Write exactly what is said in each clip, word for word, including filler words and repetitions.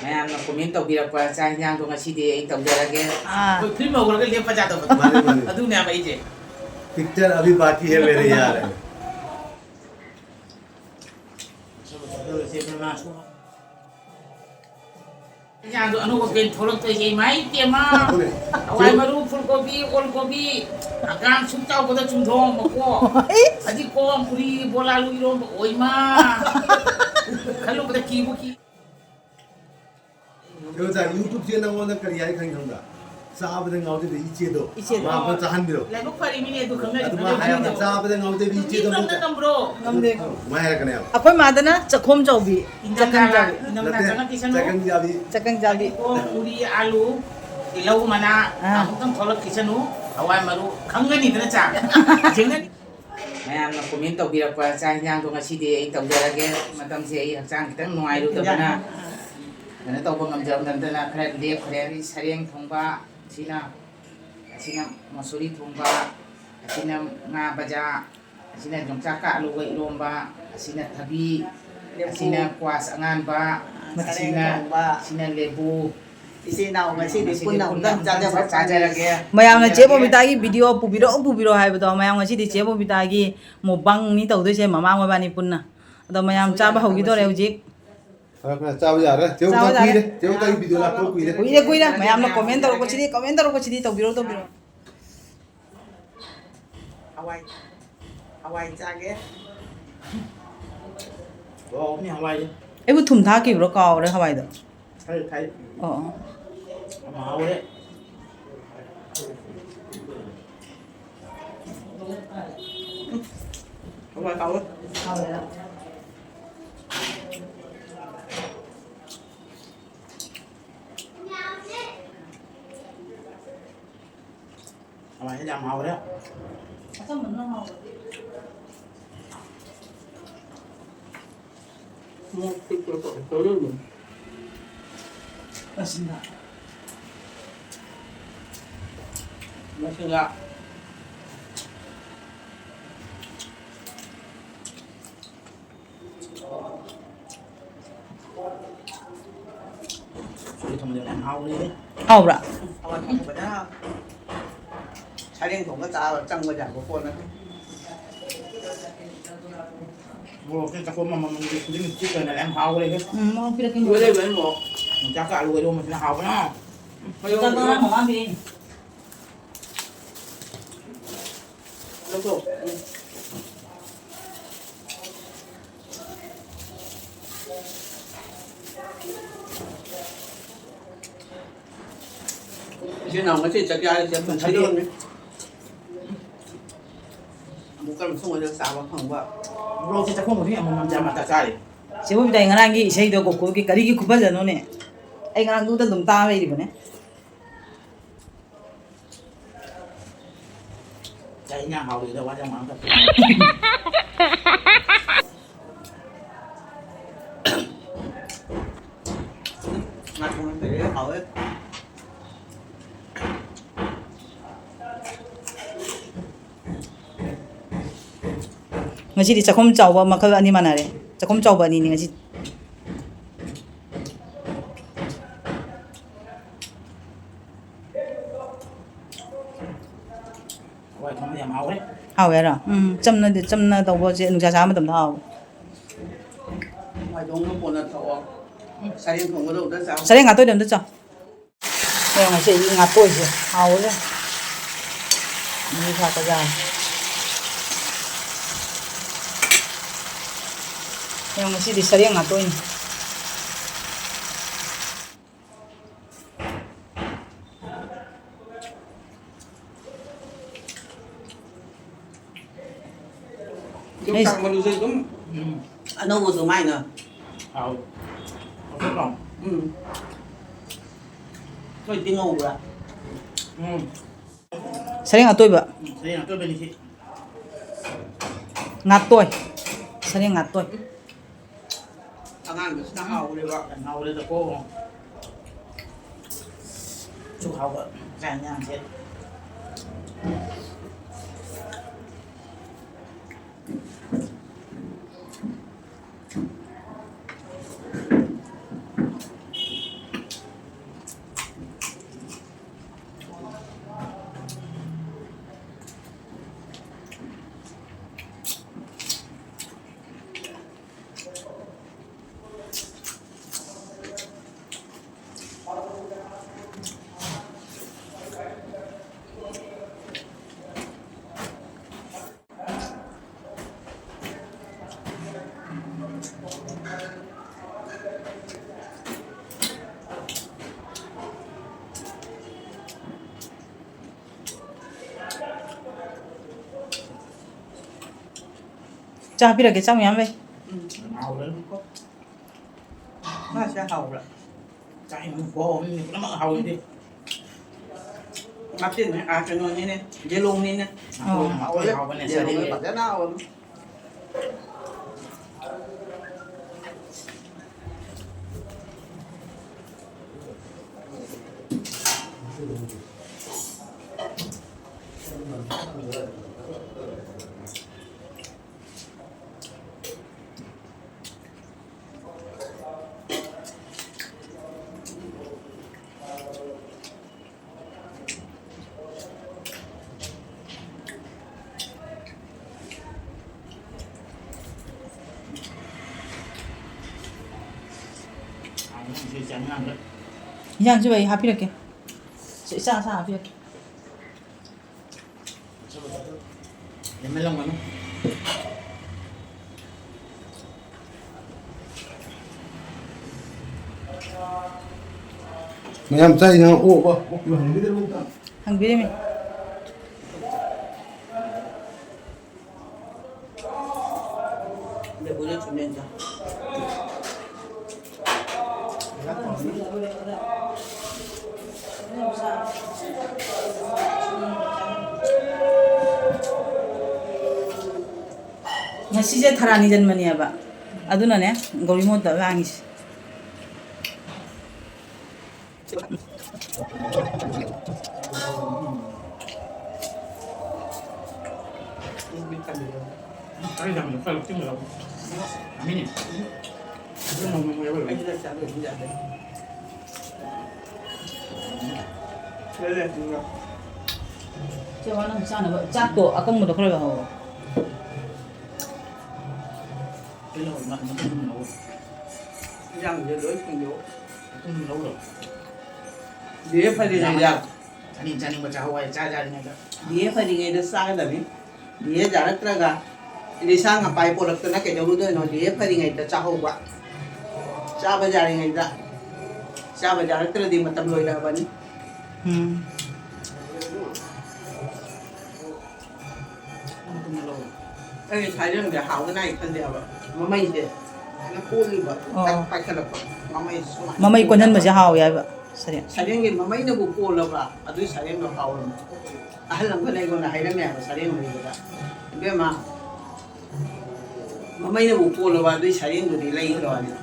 ꯃꯌꯥꯝꯅ comment ꯇꯧꯕꯤꯔꯛꯄ ꯆꯥꯛ ꯏꯟꯖꯥꯡꯗꯣ ꯉꯁꯤꯗꯤ ꯑꯩ ꯇꯧꯖꯔꯒꯦ꯫ ꯑꯥ꯫ ꯑꯩꯈꯣꯏ film ꯍꯧꯔꯒ ꯂꯦꯞꯄ ꯌꯥꯗꯕꯗꯣ꯫ ꯃꯥꯅꯦ, ꯃꯥꯅꯦ꯫ ꯑꯗꯨꯅꯦꯕ ꯑꯩꯁꯦ꯫ Picture ꯑꯕꯤ ꯕꯥꯀꯤ ꯍꯦ ꯃꯦꯔꯦ ꯌꯥꯔ꯫ ꯏꯟꯖꯥꯡꯗꯣ ꯑꯅꯧꯕ ꯄꯦꯟ ꯊꯣꯛꯂꯛꯇꯣꯏꯁꯦ, ꯏꯃꯥ ꯏꯇꯦꯃ꯫ ꯍꯣꯏ꯫ ꯍꯋꯥꯏ ꯃꯔꯨ, ꯐꯨꯜ ꯀꯣꯕꯤ, ꯑꯣꯜ ꯀꯣꯕꯤ, ꯍꯪꯒꯥꯝ ꯁꯨꯛ ꯆꯥꯎꯕꯗ ꯆꯨꯝꯊꯣꯡ ꯃꯀꯣꯛ, ꯍꯣꯏ꯫ ꯐꯗꯤꯒꯣꯝ, ꯄꯨꯔꯤ, ꯕꯣꯂꯥꯂꯨ ꯏꯔꯣꯝꯕ, ꯑꯣꯏꯃ꯫ ꯈꯜꯂꯨꯕꯗ ꯀꯤꯕꯨ ꯀꯤ꯫ ꯀꯩꯅꯣ ꯇꯧ, YouTube ꯁꯦ ꯅꯉꯣꯟꯗ ꯀꯔꯤ ꯍꯥꯏ ꯈꯪꯉꯤ ꯈꯪꯕ꯭ꯔꯥ? ꯆꯥꯕꯗ ꯉꯥꯎꯖꯕꯤ ꯏꯆꯦꯗꯣ꯫ ꯏꯆꯦꯗꯣ꯫ ꯃꯥ ꯑꯝꯇ ꯆꯥꯍꯟꯕꯤꯔꯣ꯫ ꯂꯥꯏꯕꯛ ꯐꯔꯤꯃꯤꯅꯦ ꯑꯗꯨ ꯈꯪꯅꯔꯤꯗꯣ꯫ ꯑꯗꯨ ꯃꯥ ꯍꯥꯏꯔꯒ ꯆꯥꯕꯗ ꯉꯥꯎꯖꯕꯤ ꯏꯆꯦꯗꯣ ꯅꯨꯄꯤ ꯑꯝꯇ ꯉꯝꯗ ꯉꯝꯗꯦ꯫ ꯑꯗꯨꯃꯥꯏ ꯍꯥꯏꯔꯛꯀꯅꯦꯕ꯫ ꯑꯩꯈꯣꯏ ꯃꯥꯗꯅ ꯆꯈꯣꯝ ꯆꯥꯎꯕꯤ, ꯏꯟꯖꯥꯡ ꯆꯀꯟ ꯆꯥꯕꯤ꯫ ꯏꯟꯖꯥꯡ ꯅꯠꯇꯦ, ꯆꯪꯉꯛꯈꯤꯁꯅꯨ꯫ ꯆꯀꯟ ꯆꯥꯕꯤ꯫ ꯆꯀꯟ ꯆꯥꯕꯤ꯫ ꯐꯗꯤꯒꯣꯝ, ꯄꯨꯔꯤ, ꯑꯥꯂꯨ, ꯇꯤꯜꯍꯧ ꯃꯅꯥ, ꯑꯥ꯫ ꯑꯃꯨꯛꯇꯪ ꯊꯣꯛꯂꯛꯈꯤꯁꯅꯨ꯫ ꯍꯋꯥꯏ ꯃꯔꯨ ꯈꯪꯒꯅꯤꯗꯅ ꯆꯥ꯫ ꯌꯦꯡꯒꯅꯤ꯫ ꯃꯌꯥꯝꯅ comment ꯇꯧꯕꯤꯔꯛꯄ ꯆꯥꯛ ꯏꯟꯖꯥꯡꯗꯣ ꯉꯁꯤꯗꯤ ꯑꯩ ꯇꯧꯖꯔꯒꯦ꯫ ꯃꯇꯝꯁꯦ ꯑꯩ ꯍꯛꯆꯥꯡ ꯈꯤꯇꯪ ꯅꯨꯡꯉꯥꯏꯔꯨꯗꯕꯅ ꯀꯩꯅꯣ ꯇꯧꯕ ꯉꯝꯖꯔꯨꯗꯕꯅ ꯈꯔ ꯂꯦꯞꯈ꯭ꯔꯦ꯫ ꯁꯔꯦꯡ ꯊꯣꯡꯕ, ꯑꯁꯤꯅ, ꯑꯁꯤꯅ ꯃꯁꯨꯔꯤ ꯊꯣꯡꯕ, ꯑꯁꯤꯅ ꯉꯥ ꯕꯖꯥ, ꯑꯁꯤꯅ ꯌꯣꯡꯆꯥꯛꯀ ꯑꯂꯨꯒ ꯏꯔꯣꯝꯕ, ꯑꯁꯤꯅ ꯊꯕꯤ, ꯂꯦꯕꯨ꯫ ꯑꯁꯤꯅ ꯀ꯭ꯋꯥꯁ ꯑꯉꯥꯟꯕ, ꯁꯔꯦꯡ ꯑꯁꯤꯅ, ꯊꯣꯡꯕ꯫ ꯑꯁꯤꯅ ꯂꯦꯕꯨ꯫ ꯏꯆꯤꯟ ꯏꯅꯥꯎ ꯉꯁꯤꯗꯤ ꯉꯁꯤꯗꯤ ꯄꯨꯟꯅ ꯄꯨꯟꯅ ꯑꯃꯨꯛꯇꯪ ꯑꯃꯨꯛꯇꯪ ꯆꯥꯖꯕ ꯆꯥꯖꯔꯒꯦ꯫ ꯃꯌꯥꯝꯅ ꯆꯦ ꯆꯥꯖꯔꯒꯦ꯫ ꯕꯣꯕꯤꯇꯥꯒꯤ video ꯄꯨꯕꯤꯔꯛꯑꯣ, ꯄꯨꯕꯤꯔꯛꯑꯣ ꯍꯥꯏꯕꯗꯣ, ꯃꯌꯥꯝ ꯉꯁꯤꯗꯤ ꯆꯦ ꯕꯣꯕꯤꯇꯥꯒꯤ mukbang ꯅꯤ ꯇꯧꯗꯣꯏꯁꯦ, ꯃꯃꯥ ꯃꯕꯥꯅꯤ ꯄꯨꯟꯅ꯫ ꯑꯗꯣ ꯃꯌꯥꯝ ꯆꯥꯕ ꯍꯧꯈꯤꯗꯣꯔꯦ ꯍꯧꯖꯤꯛ꯫ ꯈꯔ ꯈꯔ ꯆꯥꯕ ꯌꯥꯔꯦ꯫ ꯆꯦ ꯆꯥꯕ ꯕꯣꯕꯤꯇꯥ ꯌꯥꯔꯦ꯫ ꯀꯨꯏꯔꯦ, ꯆꯦ ꯕꯣꯕꯤꯇꯥꯒꯤ video ꯂꯥꯛꯄ ꯀꯨꯏꯔꯦ꯫ ꯀꯨꯏꯔꯦ, ꯀꯨꯏꯔꯦ꯫ ꯃꯌꯥꯝꯅ comment ꯇꯧꯔꯛꯄꯁꯤꯗꯤ, comment ꯇꯧꯔꯛꯄꯁꯤꯗꯤ ꯇꯧꯕꯤꯔꯛꯑꯣ, ꯇꯧꯕꯤꯔꯛꯑꯣ꯫ ꯍꯋꯥꯏ, ꯍꯋꯥꯏ ꯆꯥꯒꯦ꯫ ꯍꯥꯎꯕꯅꯤ ꯍꯋꯥꯏꯁꯦ꯫ ꯑꯩꯕꯨ ꯊꯨꯝ ꯊꯥꯛꯈꯤꯕ꯭ꯔꯣ? ꯀꯥꯎꯔꯦ ꯍꯋꯥꯏꯗꯣ꯫ ꯈꯔ ꯊꯥꯛꯏ꯫ ꯑꯣ, ꯑꯣ꯫ ꯌꯥꯝ ꯍꯥꯎꯔꯦ꯫ ꯍꯋꯥꯏ ꯍꯥꯎꯋꯦ꯫ ꯍꯋꯥꯏꯁꯦ ꯌꯥꯝ ꯍꯥꯎꯔꯦ꯫ ꯑꯆꯝꯕꯗꯨꯅ ꯍꯥꯎꯕꯅꯦ꯫ ꯃꯣꯔꯣꯛ ꯇꯦꯛꯄꯗꯣ ꯇꯧꯔ ꯇꯧꯔ ꯂꯣꯏꯔꯦ꯫ ꯑꯁꯤꯅ꯫ ꯃꯁꯤꯒ꯫ ꯊꯣꯡꯕꯗꯣ ꯌꯥꯝ ꯍꯥꯎꯕꯅꯦ꯫ ꯍꯥꯎꯕ꯭ꯔꯥ? ꯍꯋꯥꯏ ꯊꯣꯡꯕꯗ ꯁꯔꯦꯡ ꯊꯣꯡꯕ ꯆꯥꯕ ꯆꯪꯕ ꯌꯥꯕ ꯄꯣꯠ ꯅꯠꯇꯦ꯫ ꯃꯣꯔꯣꯛꯁꯦ ꯆꯥꯛꯈꯣꯝ ꯑꯃꯃꯝꯒꯤ ꯈꯨꯗꯤꯡꯒꯤ ꯆꯤꯛꯇꯅ ꯌꯥꯝ ꯍꯥꯎꯈ꯭ꯔꯦ꯫ ꯎꯝ, ꯃꯣꯔꯣꯛ ꯄꯤꯔꯛꯀꯦ, ꯃꯣꯔꯣꯛ꯫ ꯂꯣꯏ ꯂꯩꯕꯅꯤ ꯃꯣꯔꯣꯛ꯫ ꯌꯣꯡꯆꯥꯛꯀ ꯑꯂꯨꯒ ꯏꯔꯣꯝꯕꯁꯤꯅ ꯍꯥꯎꯕꯅ꯫ ꯆꯥꯛ ꯉꯔꯥꯡ ꯃꯃꯥꯡ ꯄꯤꯔꯛꯏꯅꯦ꯫ ꯂꯧꯊꯣꯛ꯫ ꯎꯝ꯫ ꯏꯆꯤꯟ ꯏꯅꯥꯎ ꯉꯁꯤ ꯆꯥꯛ ꯆꯥꯔꯤꯁꯦ ꯄꯨꯟꯁꯤꯒꯤ ꯑꯃꯨꯛꯀ ꯃꯇꯨꯡ ꯑꯣꯏꯅ ꯆꯥꯕ ꯐꯪꯕ꯫ ꯃꯣꯔꯣꯛꯁꯦ ꯆꯥꯛꯈꯣꯝ ꯈꯨꯗꯤꯡꯒꯤ ꯑꯃꯃꯝ ꯆꯥ ꯃꯆꯥ ꯆꯥꯔꯤ꯫ ꯆꯦ ꯕꯣꯕꯤꯇꯥꯒꯤ ꯉꯔꯥꯡꯒꯤ ꯏꯁꯩꯗꯣ ꯒꯣꯀꯨꯜꯒꯤ ꯀꯔꯤꯒꯤ ꯈꯨꯐꯖꯅꯣꯅꯦ? ꯑꯩ ꯉꯔꯥꯡꯗꯨꯗ ꯑꯗꯨꯝ ꯇꯥ ꯂꯩꯔꯤꯕꯅꯦ꯫ ꯆꯥꯛ ꯏꯟꯖꯥꯡ ꯍꯥꯎꯇꯦꯗ ꯋꯥ ꯌꯥꯝ ꯉꯥꯡꯒꯅꯨ꯫ ꯉꯥ ꯊꯣꯡꯕ ꯀꯩꯗꯧꯔꯦ ꯍꯥꯎꯋꯦ꯫ ꯉꯁꯤꯗꯤ ꯆꯥꯛꯈꯨꯝ ꯆꯥꯎꯕ ꯃꯈꯜ ꯑꯅꯤ ꯃꯥꯟꯅꯔꯦ꯫ ꯆꯥꯛꯈꯨꯝ ꯆꯥꯎꯕ ꯑꯅꯤꯅꯤ ꯉꯁꯤ꯫ ꯍꯋꯥꯏ ꯊꯣꯡꯕ ꯌꯥꯝ ꯍꯥꯎꯋꯦ꯫ ꯍꯥꯎꯋꯦ ꯍꯥꯏꯔꯣ? ꯎꯝ, ꯆꯝꯅꯗꯤ, ꯆꯝꯅ ꯇꯧꯕꯁꯦ ꯅꯨꯡꯁꯥ ꯁꯥꯕ ꯃꯇꯝꯗ ꯍꯥꯎꯋꯦ꯫ ꯍꯋꯥꯏ ꯊꯣꯡꯕ ꯀꯣꯟꯅ ꯊꯛꯑꯣ꯫ ꯁꯔꯦꯡ ꯊꯣꯡꯕꯗꯣ ꯑꯝꯇ ꯆꯥꯎ꯫ ꯁꯔꯦꯡ ꯉꯥꯇꯣꯏꯗꯣ ꯑꯝꯇ ꯆꯥꯎ꯫ ꯍꯌꯦꯡ ꯉꯁꯤ ꯑꯩꯒꯤ ꯉꯥꯇꯣꯏꯁꯦ ꯍꯥꯎꯋꯦ꯫ ꯃꯍꯤ ꯊꯥꯛꯄ ꯌꯥꯔꯦ꯫ ꯍꯌꯦꯡ ꯉꯁꯤꯗꯤ ꯁꯔꯦꯡ ꯉꯥꯇꯣꯏꯅꯤ꯫ ꯌꯣꯡꯆꯥꯛ ꯃꯔꯨꯁꯦ ꯑꯗꯨꯝ ꯎꯝ꯫ ꯑꯅꯧꯕ ꯑꯗꯨꯃꯥꯏꯅ꯫ ꯍꯥꯎ꯫ ꯎꯝ꯫ ꯅꯣꯏ ꯇꯤꯡꯍꯧꯕ꯭ꯔꯥ? ꯎꯝ꯫ ꯁꯔꯦꯡ ꯑꯇꯣꯏꯕ꯫ ꯎꯝ, ꯁꯔꯦꯡ ꯑꯇꯣꯏꯕꯅꯤ ꯁꯤ꯫ ꯉꯥꯇꯣꯏ꯫ ꯁꯔꯦꯡ ꯉꯥꯇꯣꯏ꯫ ꯑꯉꯥꯡꯕꯁꯤꯅ ꯍꯥꯎꯔꯦꯕ꯫ ꯌꯥꯝ ꯍꯥꯎꯔꯦꯗꯀꯣ꯫ ꯁꯨꯛ ꯍꯥꯎꯕ ꯆꯥꯛ ꯏꯟꯖꯥꯡꯁꯦ꯫ ꯆꯥ ꯄꯤꯔꯛꯀꯦ, ꯆꯥ ꯃꯌꯥꯝ ꯂꯩ꯫ ꯎꯝ꯫ ꯍꯥꯎꯔꯦ꯫ ꯉꯥꯁꯦ ꯍꯥꯎꯕ꯭ꯔꯥ? ꯆꯥꯛ ꯏꯟꯁꯥꯡ ꯈꯨꯍꯥꯎ ꯑꯃꯅꯤ, ꯄꯨꯝꯅꯃꯛ ꯍꯥꯎꯋꯤꯗꯤ꯫ ꯉꯥꯁꯤꯅꯦ, ꯑꯥ, ꯀꯩꯅꯣꯅꯤꯅꯦ, ꯌꯦꯂꯣꯡꯅꯤꯅꯦ꯫ ꯑꯣ꯫ ꯍꯥꯎꯋꯦ꯫ ꯍꯥꯎꯕꯅꯦ, ꯌꯦꯂꯣꯡꯅꯦ ꯆꯥꯅꯤꯡꯉꯦ꯫ ꯐꯖꯅ ꯍꯥꯎꯕꯅꯦ꯫ ꯏꯟꯖꯥꯡꯁꯨ ꯑꯩ ꯍꯥꯞꯄꯤꯔꯛꯀꯦ꯫ ꯏꯆꯥ, ꯏꯆꯥ ꯍꯥꯞꯄꯤꯔꯛꯀꯦ꯫ ꯃꯌꯥꯝ ꯆꯥꯏꯅ ꯑꯣꯛ, ꯑꯣꯛ, ꯑꯣꯛ ꯍꯪꯕꯤꯗ꯭ꯔꯕ ꯅꯠꯇ꯭ꯔꯣ? ꯍꯪꯕꯤꯔꯤꯃꯤ꯫ ꯉꯁꯤꯁꯦ ꯊꯔꯥꯅꯤ ꯖꯟꯃꯅꯦꯕ, ꯑꯗꯨꯅꯅꯦ ꯒꯧꯔꯤ ꯃꯣꯟꯗ ꯂꯥꯡꯉꯤꯁꯦ꯫ ꯆꯦ ꯋꯥ, ꯅꯪ ꯆꯥꯅꯕ ꯆꯥꯛꯇꯣ ꯑꯀꯪꯕꯗꯣ ꯈꯔ ꯂꯧꯍꯧꯔꯣ꯫ ꯏꯟꯖꯥꯡꯁꯦ ꯂꯣꯏ ꯊꯣꯡꯗꯣꯛ꯫ ꯗꯤꯍꯦ ꯐꯔꯤꯉꯩꯗ꯫ ꯆꯥꯅꯤꯡ ꯆꯥꯅꯤꯡꯕ ꯆꯥꯍꯧ ꯍꯥꯏ, ꯆꯥ ꯆꯥꯔꯤꯉꯩꯗ꯫ ꯗꯤꯍꯦ ꯐꯔꯤꯉꯩꯗ ꯆꯥꯒꯗꯕꯅꯤ꯫ ꯗꯤꯍꯦ ꯌꯥꯔꯛꯇ꯭ꯔꯒ ꯂꯤꯁꯥꯡ ꯑꯄꯥꯏ ꯄꯣꯔꯛꯇꯅ ꯀꯩꯗꯧꯔꯨꯗꯣꯏꯅꯣ? ꯗꯤꯍꯦ ꯐꯔꯤꯉꯩꯗ ꯆꯥꯍꯧꯕ꯫ ꯆꯥꯕ ꯌꯥꯔꯤꯉꯩꯗ꯫ ꯆꯥꯕ ꯌꯥꯔꯛꯇ꯭ꯔꯗꯤ ꯃꯇꯝ ꯂꯣꯏꯔꯛꯑꯕꯅꯤ꯫ ꯎꯝ꯫ ꯑꯩ ꯁꯥꯏꯔꯦꯡꯁꯦ ꯍꯥꯎꯒꯅꯤ ꯍꯥꯏ ꯈꯜꯂꯦꯕ꯫ ꯃꯃꯩꯁꯦ ꯁꯨꯃꯥꯏꯅ ꯀꯣꯜꯂꯤꯕ, ꯑꯣ꯫ ꯄꯥꯏꯈꯠꯂꯛꯄ꯫ ꯃꯃꯩꯁꯦ ꯁꯨꯃꯥꯏꯅ ꯃꯃꯩ ꯀꯣꯟꯍꯟꯕꯁꯦ ꯍꯥꯎꯋꯦ ꯍꯥꯏꯕ꯫ ꯁꯔꯦꯡ꯫ ꯁꯔꯦꯡꯒꯤ ꯃꯃꯩꯅꯕꯨ ꯀꯣꯜꯂꯕ, ꯑꯗꯨꯏ ꯁꯔꯦꯡꯗꯣ ꯍꯥꯎꯔꯝꯃꯦ꯫ ꯑꯍꯜ ꯑꯃꯈꯛꯅ ꯑꯩꯉꯣꯟꯗ ꯍꯥꯏꯔꯝꯃꯦ ꯍꯥꯏꯕ, ꯁꯔꯦꯡ ꯂꯩꯕꯗ, "ꯏꯕꯦꯝꯃ, ꯃꯃꯩꯅꯕꯨ ꯀꯣꯜꯂꯕ, ꯑꯗꯨꯏ ꯁꯔꯦꯡꯗꯨꯗꯤ ꯂꯩꯈ꯭ꯔꯣ" ꯍꯥꯏꯅ꯫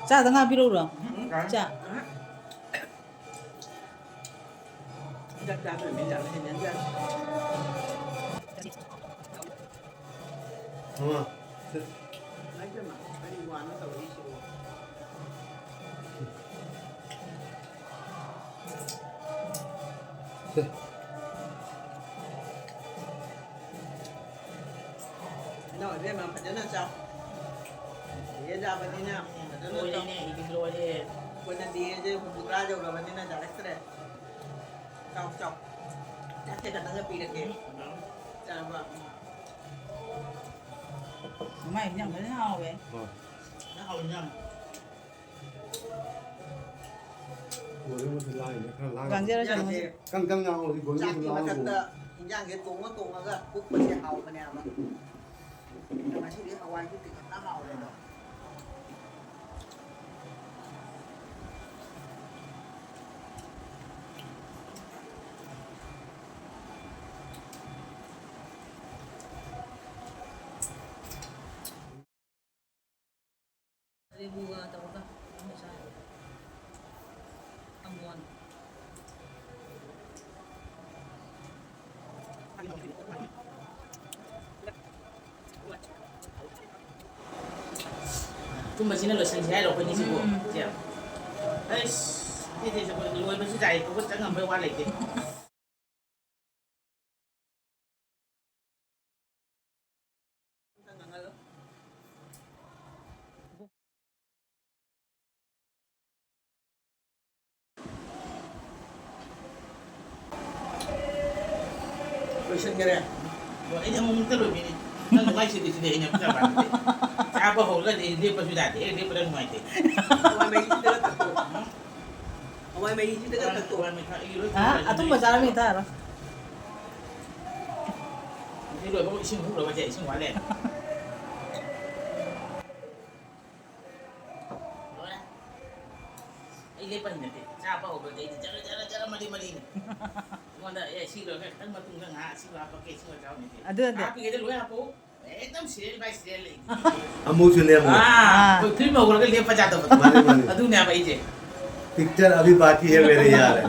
ꯆꯥꯗ ꯉꯥ ꯄꯤꯔꯛꯎꯔꯣ? ꯎꯝ꯫ ꯆꯥ꯫ ꯆꯥꯛ ꯆꯥꯗꯣꯏ ꯃꯤ ꯌꯥꯝ ꯍꯦꯟꯖꯟꯖꯥꯠꯅꯤ꯫ ꯑꯃ꯫ ꯏꯃꯥꯏ ꯄꯦꯝꯃ, ꯀꯔꯤ ꯋꯥꯅꯣ ꯇꯧꯔꯤꯁꯤꯕꯣ? ꯁꯦ꯫ ꯍꯩꯅꯧ ꯏꯕꯦꯝꯃ ꯐꯖꯅ ꯆꯥꯎ꯫ ꯕꯤ ꯑꯦ ꯆꯥꯕꯅꯤꯅ ꯐꯖꯅ ꯆꯥꯎ꯫ ꯂꯣꯏꯔꯦꯅꯦ, ꯑꯩꯗꯤ ꯂꯣꯏꯔꯦ꯫ ꯑꯩꯈꯣꯏꯅ ꯕꯤ ꯑꯦꯁꯦ ꯍꯨꯝꯐꯨꯇꯔꯥ ꯌꯧꯔꯕꯅꯤꯅ ꯌꯥꯔꯛꯇ꯭ꯔꯦ꯫ ꯆꯥꯎ, ꯆꯥꯎ꯫ ꯆꯥꯛꯁꯦ ꯈꯇꯪꯒ ꯄꯤꯔꯛꯀꯦ꯫ ꯆꯥꯕ꯫ ꯃꯥꯏ ꯏꯟꯖꯥꯡ ꯐꯖꯅ ꯍꯥꯎꯋꯦ꯫ ꯍꯣꯏ꯫ ꯐꯖꯅ ꯍꯥꯎꯋꯤ ꯏꯟꯖꯥꯡ꯫ ꯂꯣꯏꯔꯦ, ꯃꯁꯤ ꯂꯥꯡꯉꯤꯅꯦ, ꯈꯔ ꯂꯥꯡꯉꯦ꯫ ꯂꯥꯡꯖꯔꯁꯅꯨ꯫ ꯏꯟꯖꯥꯡꯁꯦ ꯀꯪ ꯀꯪ ꯂꯥꯡꯉꯣ, ꯍꯧꯖꯤꯛ ꯕꯣꯔꯤꯡ ꯆꯥꯛꯀꯤ ꯂꯥꯡꯉꯣ꯫ ꯃꯊꯛꯇ ꯏꯟꯖꯥꯡꯁꯦ ꯇꯣꯡꯉ ꯇꯣꯡꯉꯒ ꯀꯨꯞꯄꯁꯦ ꯍꯥꯎꯕꯅꯦꯕ꯫ ꯉꯁꯤꯗꯤ ꯍꯋꯥꯏꯁꯨ ꯇꯤꯡꯈꯠꯅ ꯍꯥꯎꯔꯦꯗꯣ꯫ ꯂꯦꯕꯨꯒ ꯇꯧꯔꯒ ꯑꯃ ꯆꯥꯏ꯫ ꯑꯃꯣꯟ꯫ ꯇꯨꯝꯕꯁꯤꯅ ꯂꯣꯏꯁꯟꯁꯦ ꯍꯥꯏꯔꯣ ꯑꯩꯈꯣꯏꯅꯤꯁꯤꯕꯨ? ꯎꯝ꯫ ꯏꯆꯦ꯫ ꯑꯩꯁ, ꯁꯤꯗꯤ ꯂꯣꯏꯕꯁꯨ ꯌꯥꯏ, ꯍꯧꯒꯠ ꯆꯪꯉꯝꯕꯩ ꯋꯥ ꯂꯩꯇꯦ꯫ ꯂꯣꯏꯁꯟꯈꯔꯦ꯫ ꯑꯣ, ꯑꯩꯗꯤ ꯑꯃꯨꯛꯃꯨꯛꯇ ꯂꯣꯏꯕꯤꯅꯤ꯫ ꯅꯪ ꯅꯨꯡꯉꯥꯏ ꯁꯤꯗꯤ ꯁꯤꯗꯤ ꯑꯩꯅ ꯄꯨꯖꯥ ꯄꯥꯟꯕꯗꯤ꯫ ꯆꯥꯕ ꯍꯧꯔꯒꯗꯤ ꯂꯦꯞꯄꯁꯨ ꯌꯥꯗꯦ꯫ ꯍꯦꯛ ꯂꯦꯞꯄꯗ ꯅꯨꯡꯉꯥꯏꯇꯦ꯫ ꯍꯋꯥꯏ ꯃꯍꯤꯁꯤꯗꯒ ꯊꯛꯇꯣꯛ꯫ ꯍꯋꯥꯏ ꯃꯍꯤꯁꯤꯗꯒ ꯊꯛꯇꯣꯛ꯫ ꯍꯋꯥꯏ ꯃꯍꯤ ꯊꯛ-, ꯑꯩ ꯂꯣꯏ ꯍꯥ? ꯊꯛꯇꯣꯛ꯫ ꯑꯊꯨꯝꯕ ꯆꯥꯔꯝꯃꯤ ꯊꯛꯑꯔꯣꯏ꯫ ꯁꯤ ꯂꯣꯏꯕꯒ ꯏꯁꯤꯡ ꯑꯃꯨꯛ ꯂꯧꯔꯁꯦ, ꯏꯁꯤꯡ ꯋꯥꯠꯂꯦ꯫ ꯂꯣꯏꯔꯦ꯫ ꯑꯩ ꯂꯦꯞꯄ ꯍꯩꯅꯗꯦ꯫ ꯆꯥꯕ ꯍꯧꯕꯗꯤ ꯑꯩꯗꯤ ꯖꯔ, ꯖꯔ, ꯖꯔ ꯃꯔꯤ ꯃꯔꯤꯅꯤ꯫ ꯑꯩꯉꯣꯟꯗ, "ꯑꯦ, ꯁꯤ ꯂꯣꯏꯔꯒ ꯈꯤꯇꯪ ꯃꯇꯨꯡꯗ ꯉꯥꯏꯍꯥꯛ ꯁꯤꯒ ꯍꯥꯞꯄꯛꯀꯦ, ꯁꯤꯒ ꯆꯥꯎꯅꯦ"꯫ ꯑꯗꯨ ꯅꯠꯇꯦ꯫ ꯍꯥꯞꯄꯤꯉꯩꯗ ꯂꯣꯏ ꯍꯥꯞꯄꯛꯎ꯫ ꯑꯦ, ꯑꯗꯨꯝ serial by serial ꯂꯩ꯫ ꯑꯃꯨꯛꯁꯨ ꯂꯦꯞꯄꯣ꯫ ꯑꯥ, ꯑꯥ꯫ ꯑꯩꯈꯣꯏ film ꯍꯧꯔꯒ ꯂꯦꯞꯄ ꯌꯥꯗꯕꯗꯣ꯫ ꯃꯥꯅꯦ, ꯃꯥꯅꯦ꯫ ꯑꯗꯨꯅꯦꯕ ꯑꯩꯁꯦ꯫ Picture ꯑꯚꯤ ꯕꯥꯀꯤ ꯍꯦ ꯃꯦꯔꯦ ꯌꯥꯔ꯫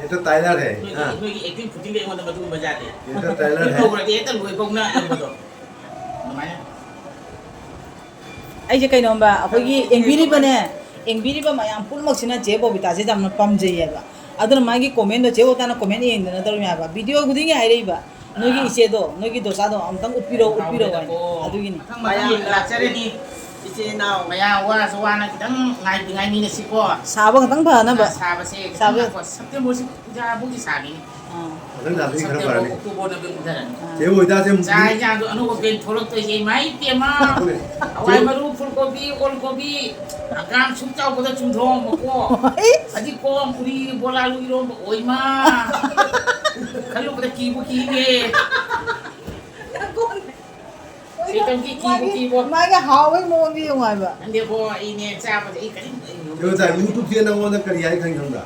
ꯌꯦ ꯇꯣ trailer ꯍꯦ꯫ ꯅꯣꯏꯒꯤ, ꯍꯥ꯫ ꯅꯣꯏꯒꯤ acting ꯈꯨꯗꯤꯡꯒꯤ ꯑꯩꯉꯣꯟꯗ ꯃꯗꯨꯒꯨꯝꯕ ꯌꯥꯗꯦ꯫ ꯌꯦ ꯇꯣ trailer ꯍꯦ꯫ Film ꯍꯧꯔꯗꯤ ꯍꯦꯛꯇ ꯂꯣꯏꯐꯥꯎꯅ ꯌꯦꯡꯕꯗꯣ꯫ ꯑꯗꯨꯃꯥꯏꯅ꯫ ꯑꯩꯁꯦ ꯀꯩꯅꯣꯝꯕ, ꯑꯩꯈꯣꯏꯒꯤ ꯌꯦꯡꯕꯤꯔꯤꯕꯅꯦ, ꯌꯦꯡꯕꯤꯔꯤꯕ ꯃꯌꯥꯝ ꯄꯨꯝꯅꯃꯛꯁꯤꯅ ꯆꯦ ꯕꯣꯕꯤꯇꯥꯁꯦ ꯌꯥꯝꯅ ꯄꯥꯝꯖꯩꯌꯦꯕ꯫ ꯑꯗꯨꯅ ꯃꯥꯒꯤ comment ꯗꯣ ꯆꯦ ꯕꯣꯕꯤꯇꯥꯅ comment ꯌꯦꯡꯗꯅ ꯇꯧꯔꯤꯅꯦ ꯍꯥꯏꯕ꯫ Video ꯈꯨꯗꯤꯡꯒꯤ ꯍꯥꯏꯔꯛꯏꯕ, "ꯅꯣꯏꯒꯤ ꯏꯆꯦꯗꯣ, ꯅꯣꯏꯒꯤ ꯗꯣꯆꯥꯗꯣ ꯑꯝꯇꯪ ꯎꯠꯄꯤꯔꯛꯎ, ꯎꯠꯄꯤꯔꯛꯎ" ꯍꯥꯏꯅ꯫ ꯑꯗꯨꯒꯤꯅꯤ꯫ ꯃꯊꯪ ꯃꯊꯪ ꯂꯥꯛꯆꯔꯅꯤ꯫ ꯏꯆꯦ ꯏꯅꯥꯎ꯫ ꯃꯌꯥꯝ ꯋꯥꯔꯁꯨ ꯋꯥꯅ ꯈꯤꯇꯪ ꯉꯥꯏꯗꯤ ꯉꯥꯏꯃꯤꯟꯅꯁꯤꯀꯣ꯫ ꯁꯥꯕ ꯈꯛꯇꯪ ꯐꯅꯕ꯫ ꯁꯥꯕꯁꯦ ꯁꯥꯕ꯫ ꯈꯤꯇꯪ ꯉꯥꯏꯈꯣ꯫ September ꯁꯤ ꯄꯨꯖꯥ ꯐꯥꯎꯗꯤ ꯁꯥꯈꯤꯅꯤ꯫ ꯑꯥ꯫ ꯃꯊꯪ ꯊꯥꯗꯒꯤ ꯈꯔ ꯐꯔꯅꯤ꯫ September, October, November꯫ ꯑꯥ꯫ ꯆꯦ ꯕꯣꯕꯤꯇꯥꯁꯦ ꯆꯥꯛ ꯏꯟꯖꯥꯡꯁꯨ ꯑꯅꯧꯕ ꯀꯩ ꯊꯣꯛꯂꯛꯇꯣꯏꯁꯦ, ꯏꯃꯥꯏ ꯄꯦꯝꯃ꯫ ꯑꯗꯨꯅꯦ꯫ ꯍꯋꯥꯏ ꯆꯦ ꯃꯔꯨ, ꯐꯨꯜ ꯀꯣꯕꯤ, ꯑꯣꯜ ꯀꯣꯕꯤ, ꯍꯪꯒꯥꯝ ꯁꯨꯛ ꯆꯥꯎꯕꯗ ꯆꯨꯝꯊꯣꯡ ꯃꯀꯣꯛ, ꯐꯗꯤꯒꯣꯝ, ꯎꯔꯤ, ꯕꯣꯂꯥꯂꯨ ꯏꯔꯣꯝꯕ, ꯑꯣꯏꯃꯥ! ꯈꯜꯂꯨꯕꯗ ꯀꯤꯕꯨ ꯀꯤꯅꯦ꯫ ꯁꯤ ꯇꯧꯗꯤ ꯀꯤꯕꯨ ꯃꯥꯒꯤ, ꯀꯤꯕꯣ꯫ ꯃꯥꯒꯤ ꯍꯥꯎꯕꯒꯤ ꯃꯑꯣꯡꯗꯤ ꯌꯦꯡꯉꯣ ꯍꯥꯏꯕ꯫ ꯈꯪꯗꯦꯕꯣ, ꯑꯩꯅꯦ ꯆꯥꯕꯗ ꯑꯩ ꯀꯔꯤꯝ ꯌꯦꯡꯍꯧꯗꯦ꯫ ꯌꯦꯡꯉꯣ ꯇꯥꯏ, YouTube ꯁꯦ ꯅꯪꯉꯣꯟꯗ ꯀꯔꯤ ꯍꯥꯏ ꯈꯪꯉꯤ ꯈꯪꯕ꯭ꯔꯥ?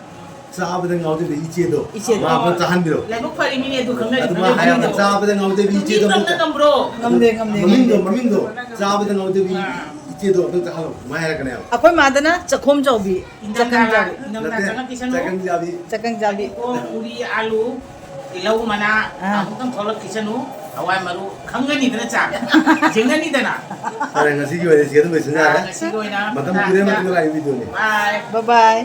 ꯆꯥꯕꯗ ꯉꯥꯎꯖꯕꯤ ꯏꯆꯦꯗꯣ꯫ ꯏꯆꯦꯗꯣ꯫ ꯃꯥ ꯑꯝꯇ ꯆꯥꯍꯟꯕꯤꯔꯣ꯫ ꯂꯥꯏꯕꯛ ꯐꯔꯤꯃꯤꯅꯦ ꯑꯗꯨ ꯈꯪꯅꯔꯤꯕ ꯑꯗꯨ ꯃꯥ ꯍꯥꯏ ꯌꯥꯝꯅ ꯅꯪꯗꯣ꯫ ꯆꯥꯕꯗ ꯉꯥꯎꯖꯕꯤ ꯏꯆꯦꯗꯣ ꯉꯝꯅ ꯑꯝꯇ ꯉꯝꯕ꯭ꯔꯣ? ꯉꯝꯗꯦ, ꯉꯝꯗꯦ, ꯃꯃꯤꯡꯗꯣ, ꯉꯝꯗꯦ꯫ ꯃꯃꯤꯡꯗꯣ꯫ ꯆꯥꯕꯗ ꯉꯥꯎꯖꯕꯤ ꯑꯥ꯫ ꯏꯆꯦꯗꯣ ꯑꯝꯇ ꯆꯥꯍꯜꯂꯣ, ꯑꯗꯨꯃꯥꯏꯅ ꯍꯥꯏꯔꯛꯀꯅꯦꯕ꯫ ꯑꯩꯈꯣꯏ ꯃꯥꯗꯅ ꯆꯈꯣꯝ ꯆꯥꯎꯕꯤ, ꯆꯈꯝ ꯏꯪꯊꯝꯊꯥ ꯆꯥꯎꯕꯤ꯫ ꯏꯪꯊꯝꯊꯥ ꯅꯠꯇꯦ, ꯆꯪꯉꯛꯈꯤꯁꯅꯨ꯫ ꯆꯈꯝ ꯆꯥꯕꯤ꯫ ꯆꯈꯝ ꯆꯥꯕꯤ꯫ ꯀꯣꯝ ꯎꯔꯤ ꯑꯥꯂꯨ ꯇꯤꯜꯍꯧ ꯃꯅꯥ ꯑꯥ꯫ ꯑꯃꯨꯛꯇꯪ ꯊꯣꯛꯂꯛꯈꯤꯁꯅꯨ꯫ ꯍꯋꯥꯏ ꯃꯔꯨ ꯈꯪꯒꯅꯤꯗꯅ ꯆꯥꯛ ꯌꯦꯡꯒꯅꯤꯗꯅ꯫ ꯐꯔꯦ, ꯉꯁꯤꯒꯤ ꯑꯣꯏꯅ ꯁꯤ ꯑꯗꯨꯝ ꯂꯣꯏꯁꯤꯟꯖꯔꯦ꯫ ꯉꯁꯤꯒꯤ ꯑꯣꯏꯅ ꯃꯇꯝ ꯀꯨꯏꯔꯦ, ꯃꯇꯨꯡꯗ ꯂꯥꯛꯏ ꯚꯤꯗꯤꯑꯣꯅꯤ꯫ ꯕꯥꯏ꯫ Bye bye.